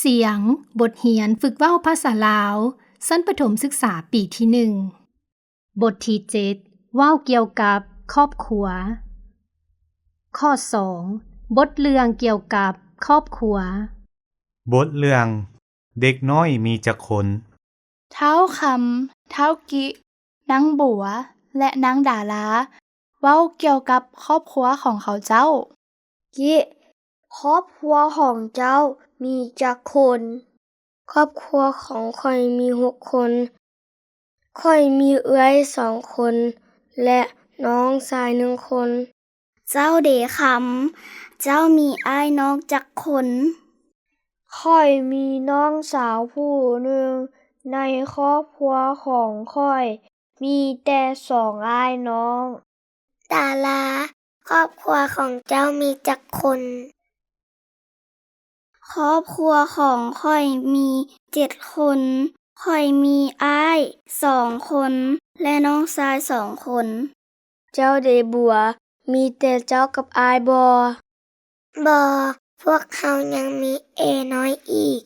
ສຽງ ບົດຮຽນຝຶກເວົ້າພາສາລາວ ຊັ້ນປະຖົມສຶກສາປີທີໜຶ່ງ. ບົດທີເຈັດ ເວົ້າກ່ຽວກັບຄອບຄົວ. ຂໍ້ສອງ ບົດເລື່ອງກ່ຽວກັບຄອບຄົວ. ບົດເລື່ອງ ເດັກນ້ອຍມີຈັກຄົນ? ທ້າວຄຳ, ທ້າວກິ, ນາງບົວ ແລະ ນາງດາລາ ເວົ້າກ່ຽວກັບຄອບຄົວຂອງເຂົາເຈົ້າ. ກິ, ຄອບຄົວຂອງເຈົ້າມີຈັກຄົນ? ຄອບຄົວຂອງຂ້ອຍມີຫົກຄົນ. ຂ້ອຍມີເອື້ອຍສອງຄົນ ແລະ ນ້ອງຊາຍໜຶ່ງຄົນ. ເຈົ້າເດຄຳ, ເຈົ້າມີອ້າຍນ້ອງຈັກຄົນ? ຂ້ອຍມີນ້ອງສາວຜູ້ໜຶ່ງ. ໃນຄອບຄົວຂອງຂ້ອຍມີແຕ່ສອງອ້າຍນ້ອງ. ດາລາ, ຄອບຄົວຂອງເຈົ້າມີຈັກຄົນ? ຄອບຄົວຂອງຂ້ອຍມີເຈັດຄົນ. ຂ້ອຍມີອ້າຍສອງຄົນ ແລະ ນ້ອງຊາຍສອງຄົນ. ເຈົ້າເດບົວ, ມີແຕ່ເຈົ້າກັບອ້າຍບໍ່? ບໍ່, ພວກເຮົາຍັງມີເອນ້ອຍອີກ.